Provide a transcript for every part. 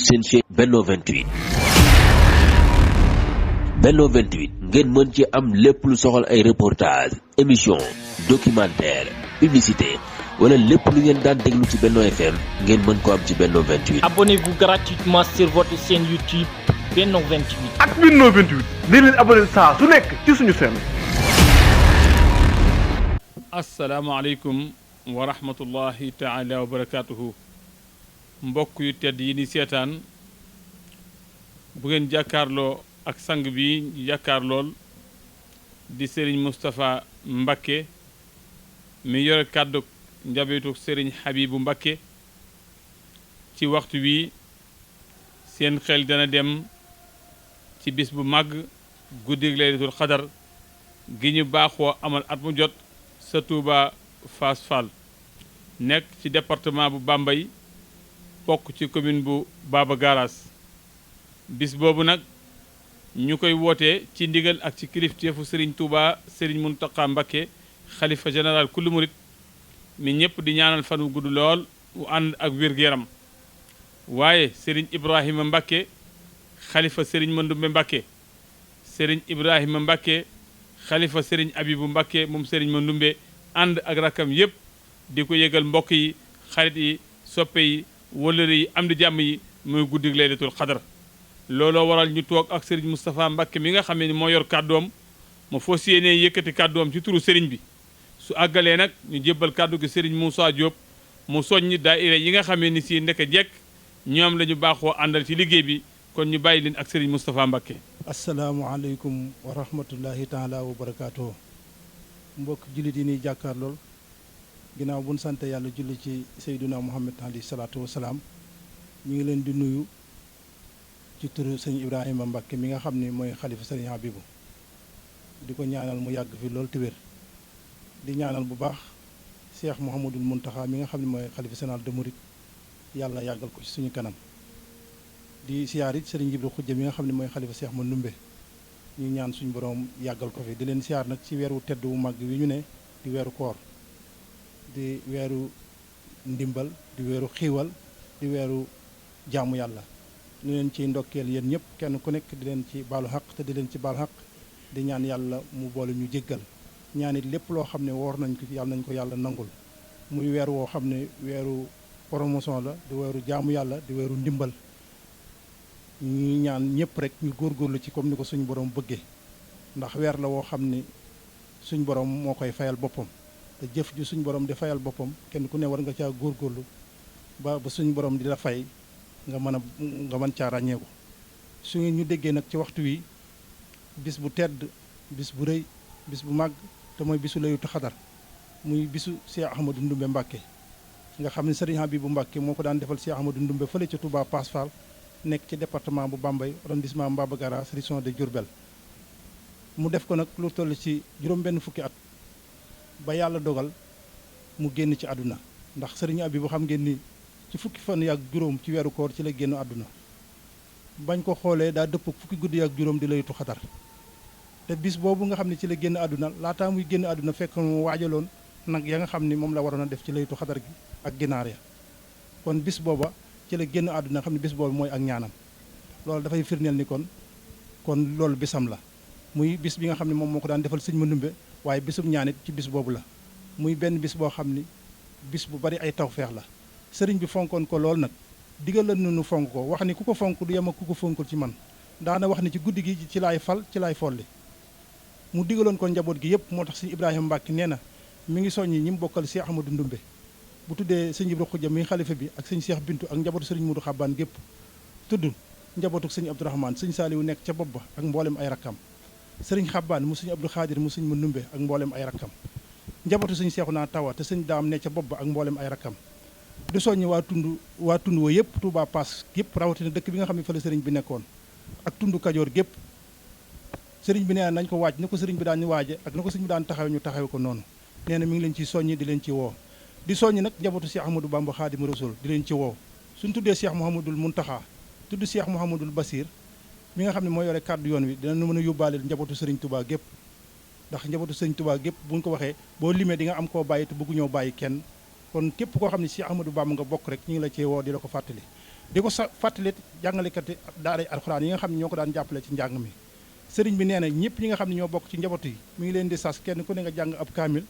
seen chaîne Benno 28 Benno 28 ngeen mën ci am lépp lu soxal ay reportage émission documentaire publicité wala lépp lu ngeen daan déglu ci Benno FM ngeen mën ko am ci Benno 28. Abonnez-vous gratuitement sur votre chaîne YouTube Benno 28. ak Benno 28 di leen abonné saa su nekk ci suñu chaîne. asalaamaaleykum wa rahmatullahi taala wa barakaatuhu. mbokk yu tedd yi ni seetaan bu ngeen jàkkaarloo ak sang bi jàkkaarlool di Serigne Moustapha Mbacké mi yore kàddu njabootu Serigne Habibou Mbacké ci waxtu wi seen xel dana dem ci bis bu màgg guddig Laylatul Qadar gi ñu baaxoo amal at mu jot sa Touba Fass Fall nekk ci département bu Bambey bokk ci commune bu Baba Garaas bis boobu nag ñu koy wootee ci ndigal ak ci kilifteefu Serigne Touba Serigne Mountakha Mbacké xalifa général kullu murit mi ñëpp di ñaanal fan wu gudd lool wu ànd ak wér-gu-yaram waaye Serigne Ibrahima Mbacké xalifa Serigne Mandoumbe Mbacké Serigne Ibrahima Mbacké xalifa Serigne Abibou Mbacké moom Serigne Mandoumbe ànd ak rakam yëpp di ko yëgal mbokk yi xarit yi soppe yi wëllëre yi am di jàmm yi muy guddig Laylatul Qadar looloo waral ñu toog ak Serigne Moustapha Mbacké mi nga xam ne moo yor kàddoom ma fas yéenee yëkkati kàddoom ci turu Serigne bi su àggalee nag ñu jébbal kàddu gi Serigne Moussa Diop mu soññi daayira yi nga xamee ni si ndeke jekk ñoom la ñu baaxoo àndal ci liggéey bi kon ñu bàyyi leen ak Serigne Moustapha Mbacké. asalaamaaleykum wa rahmatullahi taala wa barakaatu. mbokk jullit yi ni jàkkaarlool ginnaaw bu ñu sant yàlla julli ci Seydina Muhammad alayhi salaatu wa salaam ñu ngi leen di nuyu ci turu sëñ Ibrahima Mbacké mi nga xam ne mooy xalifa sëriñ Habibou di ko ñaanal mu yàgg fi loolu te wér di ñaanal bu baax Cheikh Mouhamadul Mountakha mi nga xam ne mooy xalifa général des mourides yàlla yàggal ko ci suñu kanam di siyaar it sëriñ Jibril Xujja mi nga xam ne mooy xalifa Cheikh Mandoumbe ñu ñaan suñu borom yàggal ko fi di leen siyaar nag ci weeru tedd wu mag wi ñu ne di weeru koor di weeru ndimbal di weeru xiiwal di weeru jaamu yàlla ñu leen ci ndokkeel yéen ñëpp kenn ku nekk di leen ci baalu xaq te di leen ci baalu xaq di ñaan yàlla mu boole ñu jéggal ñaan it lépp loo xam ne woor nañ ko yàlla nañ ko yàlla nangul muy weer woo xam ne weeru promotion la di weeru jaamu yàlla di weeru ndimbal ñu ñaan ñëpp rek ñu góorgóorlu ci comme ni ko suñu borom bëggee ndax weer la woo xam ne suñ borom moo koy fayal boppam te jëf ji suñ borom di fayal boppam kenn ku ne war nga caa góorgóorlu ba suñ borom di la fay nga mën caa ràññeeku su ngeen ñu déggee nag ci waxtu wi bis bu tedd bis bu rëy bis bu màgg te mooy bisu Laylatul Qadar muy bisu Cheikh Ahmadou Ndoumbe Mbacké nga xam ne Serigne Habibou Mbacké moo ko daan defal Cheikh Ahmadou Ndoumbe fële ca Touba Fass Fall nekk ci département bu Bambey arrondissement Baba Garaas région de Diourbel mu def ko nag lu toll ci juróom-benn fukki at ba yàlla dogal mu génn ci àdduna ndax Serigne Habibou xam ngeen ni ci fukki fan yaak juróom ci weeru koor ci la génn àdduna bañ ko xoolee daa dëpp fukki guddi yaak juróom di Laylatul Qadar te bis boobu nga xam ne ci la génn àdduna laataa muy génn àdduna fekk mu waajaloon nag ya nga xam ni moom la waroon a def ci Laylatul Qadar gi ak ginaar ya kon bis booba ci la génn àdduna xam ne bis boobu mooy ak ñaanam loolu dafay firndeel ni kon loolu bisam la muy bis bi nga xam ne moom moo ko daan defal sëñ Mandoumbe waaye bisum ñaanit ci bis boobu la muy benn bis boo xam ni bis bu bari ay tawfeex la sëriñ bi fonkoon ko lool nag digal la nu fonk ko wax ni ku ko fonk du yem ak ku ko fonkul ci man daana wax ni ci guddi gi ci laay fal ci laay folli mu digaloon ko njaboot gi yëpp moo tax sëñ Ibrahima Mbacké nee na mi ngi soññi ñi mu bokkal Cheikh Ahmadou Ndoumbe bu tuddee sëñ Jibril Xujja mi xalifa bi ak sëñ Cheikh Bintu ak njabootu sëriñ Modou Xabbaan gépp tudd njabootu sëñ Abdourahmane sëñ Saaliwu nekk ca bopp ba ak mboolem ay rakkam sëriñ Xabbaan mu sëñ Abdou Xaadir mu sëñ Mandoumbe ak mboolem ay rakkam njabootu sëñ Seexuna Tawa te sëñ Daam ne ca bopp ba ak mboolem ay rakkam di soññi waa tund wa yëpp Touba Pass yëpp rawatina dëkk bi nga xam ne fa la sëriñ bi nekkoon ak tund Kajoor gépp sëriñ bi nee na nañ ko waaj ni ko sëriñ bi daan ñu waaje ak na ko sëriñ bi daan taxawe ñu taxawe ko noonu nee na mi ngi leen ci soññi di leen ci woo di soññi nag njabootu Cheikh Ahmadou Bamba Xaadimu Rasuul di leen ci woo suñ tuddee Cheikh Mouhamadoul Mountakha tudd Cheikh Mouhamadoul Basir mi nga xam ne moo yore kàddu yoon wi dinañu mën a yóbbaaleel njabootu sëriñ Touba gépp ndax njabootu sëriñ Touba gépp buñ ko waxee boo limee di nga am koo bàyyi te bëggu ñoo bàyyi kenn kon képp koo xam ne Cheikh Ahmadou Bamba nga bokk rek ñu ngi la cee woo di la ko fàttali di ko fàttali jàngalekat daaray alxuraan yi nga xam ne ñoo ko daan jàppale ci njàng mi sëriñ bi nee na ñëpp ñi nga xam ne ñoo bokk ci njabootu yi mi ngi leen di sas kenn ku ne nga jàng ab kaamil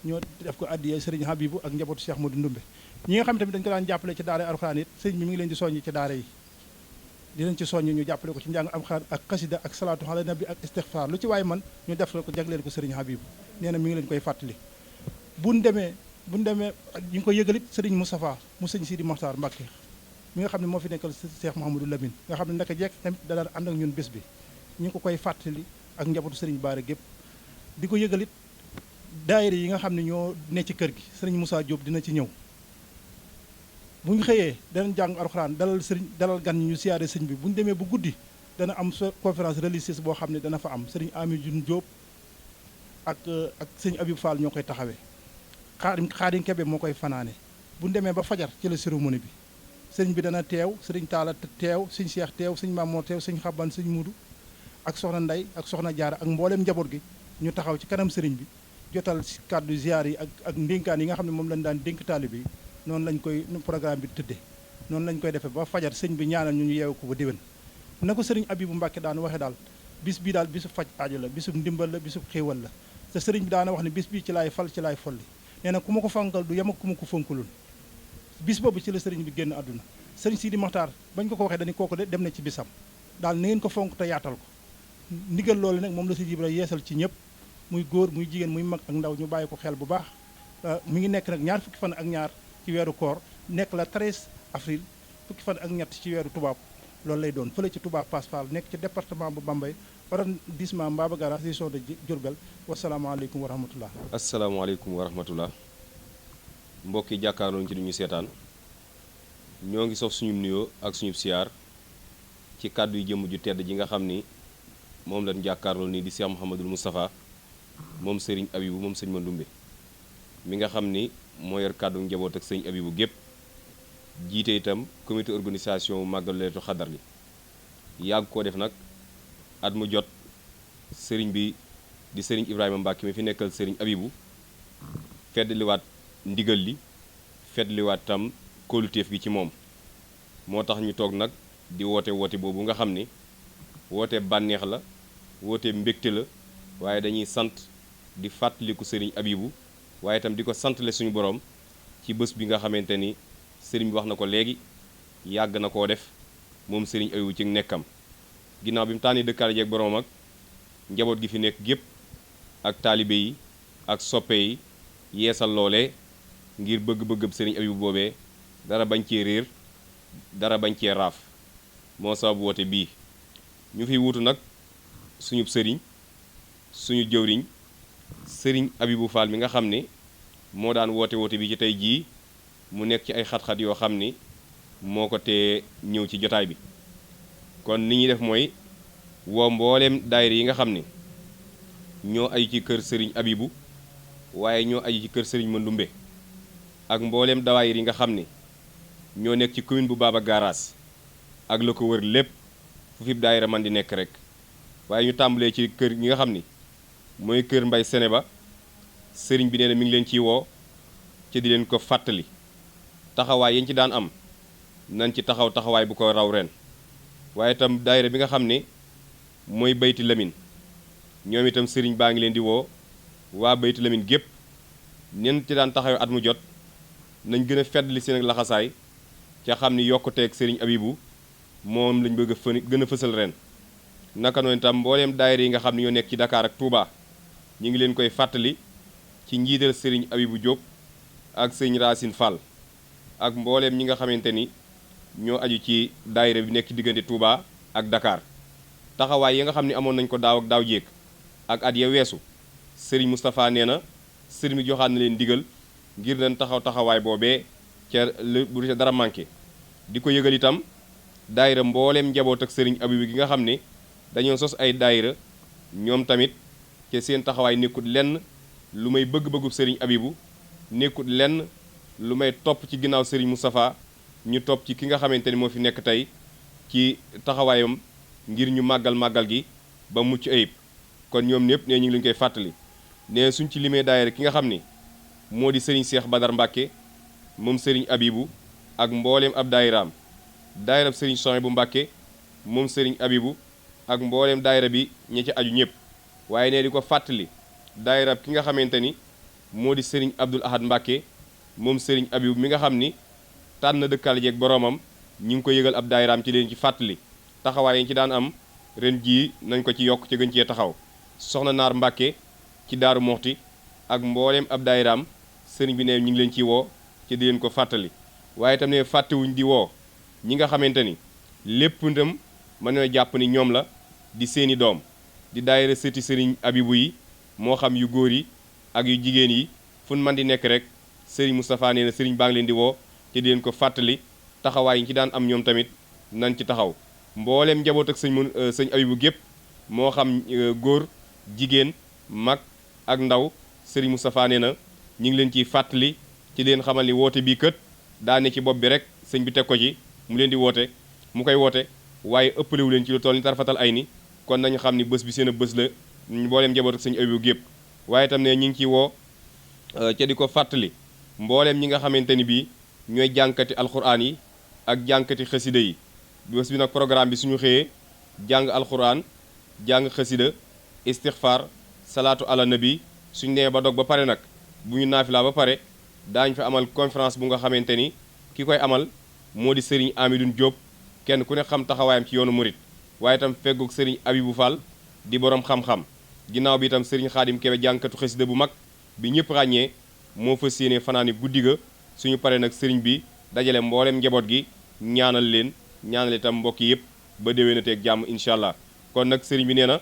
ñoo def ko addiyee sëriñ Habibu ak njabootu Cheikh Modou Ndumbe ñi nga xam tamit dañu ko daan jàppale ci daaray alxuraan it sëriñ bi mi ngi leen di soññi ci daara yi dinañ ci soññ ñu jàppale ko ci njàng alxuraan ak xasida ak salaatu ala nabi ak istixfaar lu ci waaye man ñu def ko jagleel ko sëriñ Habibu nee na mi ngi leen koy fàttali buñ demee ñu ngi ko yëgalit sëriñ Moustapha mu sëñ Sidi Mokhtar Mbacké mi nga xam ne moo fi nekkal Cheikh Mouhamadou Lamine nga xam ne naka jekk tamit da daan ànd ak ñun bés bi ñu ngi ko koy fàttali ak njabootu sëriñ Baara gépp di ko yëgalit daayira yi nga xam ne ñoo ne ci kër gi sëriñ Moussa Diop dina ci ñëw bu ñu xëyee danañ jàng alxuraan dalal gan ñu siyaare sëñ bi bu ñu demee bu guddi dana am conférence religieuse boo xam ne dana fa am sëriñ Amidou Diop ak sëñ Abib Fall ñoo koy taxawee Xaadim Kebe moo koy fanaane bu ñu demee ba fajar ci la cérémonie bi sëriñ bi dana teew sëriñ Taala teew sëñ Cheikh teew sëñ Mamour teew sëñ Xaban sëñ Mudu ak soxna Nday ak soxna Jaara ak mbooleem njaboot gi ñu taxaw ci kanam sëriñ bi jotal si kàddu ziar yi ak ndénkaan yi nga xam ne moom lañ daan dénk taalibe yi noonu lañ koy programme bi tëddee noonu lañ koy defee ba fajar sëñ bi ñaanal ñu yeewu ko ba déwén na ko sëriñ Abibu Mbàkke daan waxee daal bis bii daal bisu faj aajo la bisu ndimbal la bisu xéewal la te sëriñ bi daana wax ne bis bii ci laay fal ci laay folli nee na ku ma ko fonkal du yem ak ku ma ko fonkulul bis boobu ci la sëriñ bi génn àdduna sëriñ Sidi Mokhtar bañ ko waxee dañu kooku de dem na ci bisam daal na ngeen ko fonk te yaatal ko ndigal loolu nag moom la Sidi Ibra yeesal ci ñëpp muy góor muy jigéen muy mag ak ndaw ñu bàyyi ko xel bu baax mi ngi nekk nag ñaar fukki fan ak ñaar ci weeru koor nekk la 13 avril fukki fan ak ñett ci weeru tubaab loolu lay doon fële ci Touba Pass Fall nekk ci département bu Bambey arrondissement Mbaba Garaas région de Diourbel wasalaamaaleykum wa rahmatullah asalaamaaleykum wa rahmatullah mbokki jàkkaarloo ci duñu seetaan ñoo ngi sof suñu nuyoo ak suñu siyaar ci kàddu yi jëmm ju tedd ji nga xam ni moom lañ jàkkaarloo nii di Cheikh Mouhamadul Moustapha moom sëriñ Abibu moom sëñ Mandumbe mi nga xam ni moo yor kàddu njaboot ak sëñ Abibu gépp jiite itam comité organisation màggalu Laylatul Xadar gi yàgg koo def nag at mu jot sëriñ bi di sëriñ Ibrahima Mbacke mi fi nekkal sëriñ Abibu feddliwaat ndigal li feddliwaat tam kóoluteef gi ci moom moo tax ñu toog nag di woote boobu nga xam ni woote bànneex la woote mbégte la waaye dañuy sant di fàttaliku sëriñ Abibu waaye itam di ko santale suñu borom ci bés bi nga xamante ni sëriñ bi wax na ko léegi yàgg na koo def moom sëriñ Abibu ci nekkam ginnaaw bi mu tànni dëkkaale jeeg borom ak njaboot gi fi nekk gépp ak taalibe yi ak soppe yi yeesal loolee ngir bëgg-bëggab sëriñ Abibu boobee dara bañ cee réer dara bañ cee raaf moo sabab woote bii ñu fi wuutu nag suñu sëriñ suñu jëwriñ sëriñ Abibu Fall mi nga xam ni moo daan woote bi ci tey jii mu nekk ci ay xat-xat yoo xam ni moo ko tee ñëw ci jotaay bi kon ni ñuy def mooy woo mbooleem daayira yi nga xam ni ñoo aju ci kër sëriñ Abibu waaye ñoo aju ci kër sëriñ Mandumbe ak mbooleem dawaayir yi nga xam ni ñoo nekk ci commune bu Baba Garaas ak la ko wër lépp fu fi daayira man di nekk rek waaye ñu tàmbalee ci kër ñi nga xam ni mooy kër Mbay Seneba sëriñ bi nee na mi ngi leen ciy woo ci di leen ko fàttali taxawaay yañ ci daan am nañ ci taxawaay bu ko raw ren waaye itam daayira bi nga xam ne mooy Bayti Lamine ñoom itam sëriñ baa ngi leen di woo waa Bayti Lamine gépp nen ci daan taxawee at mu jot nañ gën a feddali seen ak laxasaay ca xam ni yokkuteeg sëriñ Abibu moom lañ bëgg a gën a fësal ren naka noonu itam mbooleem daayira yi nga xam ne ñoo nekk ci Dakar ak Touba ñu ngi leen koy fàttali ci njiital sëriñ Abibu Diop ak sëriñ Racine Fall ak mbooleem ñi nga xamante ni ñoo aju ci daayira bi nekk ci diggante Touba ak Dakar taxawaay yi nga xam ne amoon nañ ko daaw ak daaw jéeg ak at ya weesu sëriñ Moustapha nee na sëriñ bi joxaat na leen digal ngir nañ taxawaay boobee ca bu ca dara manqué di ko yëgal itam daayira mbooleem njaboot ak sëriñ Abibu gi nga xam ne dañoo sos ay daayira ñoom tamit ca seen taxawaay nekkut lenn lu may bëgg-bëggub sëriñ Abibu nekkut lenn lu may topp ci ginnaaw sëriñ Moustapha ñu topp ci ki nga xamante ni moo fi nekk tey ci taxawaayam ngir ñu màggal gi ba mucc ayib kon ñoom ñëpp ne ñu ngi leen koy fàttali ne suñ ci limee daayira ki nga xam ni moo di sëriñ Cheikh Badar Mbacke moom sëriñ Abibu ak mbooleem ab daayiraam daayira sëriñ Souhaïbou Mbàkke moom sëriñ Abibu ak mbooleem daayira bi ñi ci aju ñëpp waaye ne di ko fàttali daayira ki nga xamante ni moo di sëriñ Abdul Ahad Mbàkke moom sëriñ Abibu mi nga xam ni tànn na dëkkal jeeg boroomam ñi ngi ko yëgal ab daayiraam ci leen ci fàttali taxawaay yi ci daan am ren jii nañ ko ci yokk ci gën cee taxaw soxna Naar Mbàkke ci Daaru Moxti ak mbooleem ab daayiraam sëriñ bi ne ñu ngi leen ciy woo ci di leen ko fàttali waaye itam ne fàttewuñ di woo ñi nga xamante ni lépp ndam mën na jàpp ni ñoom la di seeni doom di daayira sëti sëriñ Abibu yi moo xam yu góor yi ak yu jigéen yi fun man di nekk rek sëriñ Moustapha nee na sëriñ baa ngi leen di woo te di leen ko fàttali taxawaay yi ci daan am ñoom tamit nañ ci taxaw mbooleem njaboot ak sëñ Abibu gépp moo xam góor jigéen mag ak ndaw sëriñ Moustapha nee na ñu ngi leen ciy fàttali ci leen xamal ni woote bii kët daane ci bopp bi rek sëñ bi teg ko ci mu leen di woote mu koy woote waaye ëppalewu leen ci lu toll ni tarfatal ay ni kon nañu xam ni bés bi seen a bés la mbooleem njaboot ak sëñ Abibu gépp waaye itam ne ñu ngi ciy woo ca di ko fàttali mbooleem ñi nga xamante ni bii ñooy jànkati alxuraan yi ak jànkati xasida yi bés bi nag programme bi suñu xëyee jàng alxuraan jàng xasida istixfar salaatu ala nabi suñ nee ba dog ba pare nag bu ñu naafilaa ba pare daañ fa amal conférence bu nga xamante ni ki koy amal moo di sëriñ Amidoune Diop kenn ku ne xam taxawaayam ci yoonu murit waaye itam feggoog sëriñ Abibou Fall di borom xam-xam ginnaaw bi itam sëriñ Xaadim Kebe jànkatu xasida bu mag bi ñëpp ràññee moo fas yéene fanaani guddi ga suñu paree nag sëriñ bi dajale mboolem njaboot gi ñaanal leen ñaanal itam mbokk yëpp ba déwénateeg jàmm incha allah kon nag sëriñ bi nee na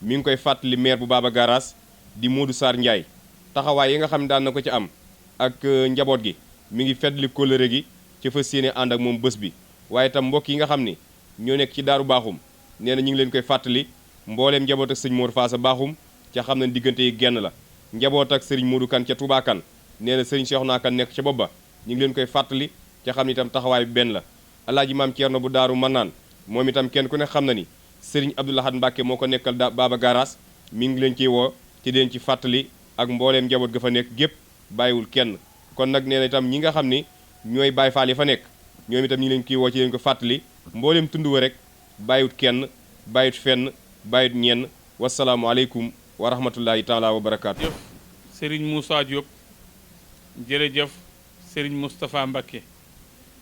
mi ngi koy fàttali maire bu Baba Garage di Modou Sarr Ndiaye taxawaay yi nga xam ne daan na ko ci am ak njaboot gi mi ngi feddli kóllëre gi ci fas yéene ànd ak moom bés bi waaye itam mbokk yi nga xam ni ñoo nekk ci daaru baaxum nee na ñu ngi leen koy fàttali mbooleem njaboot ak sëñ Mor Faasa baaxum ca xam ne diggante yi genn la njaboot ak sëriñ Modou Kan ca Touba Kan nee na sëriñ Cheikhouna Kan nekk ca bopp ba ñu ngi leen koy fàttali ca xam ne itam taxawaay bi benn la alaaji maam Ceerno bu daaru Mannaan moom itam kenn ku ne xam na ni sëriñ Abdou Lahad Mbàkke moo ko nekkal Baba Garage mi ngi leen ciy woo ci leen ci fàttali ak mbooleem njaboot ga fa nekk gépp bàyyiwul kenn kon nag nee na itam ñi nga xam ni ñooy Baay Faal yi fa nekk ñoom itam ñi leen ciy woo ci leen ko fàttali mbooleem tund wa rek bàyyiwut kenn bàyyiwut fenn bàyyiwut ñenn wasalaamualeykum wa rahmatullahi taala wa barakaatu. jërëjëf Serigne Moussa Diop jërëjëf Serigne Moustapha Mbacké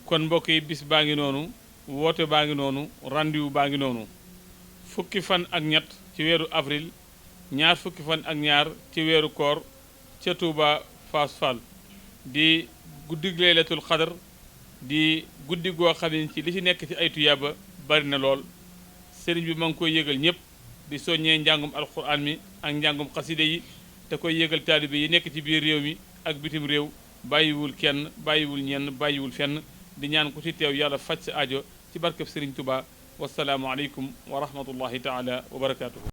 kon mbokk yi bis baa ngi noonu woote baa ngi noonu rendez-vous baa ngi noonu fukki fan ak ñett ci weeru avril ñaar fukki fan ak ñaar ci weeru koor ca Touba Fass Fall di guddig laylatul xadar di guddi goo xam ne ci li ci nekk ci ay tuyaaba bari na lool sëriñ bi ma ngi koy yëgal ñëpp di soññee njàngum alxuraan mi ak njàngum xaside yi te koy yëgal taalibe yi nekk ci biir réew mi ak bitim réew bàyyiwul kenn bàyyiwul ñenn bàyyiwul fenn di ñaan ku ci teew yàlla faj sa aajo ci barkeb sëriñ Touba wasalaamu aleykum wa rahmatullahi taala wa barakaatuhu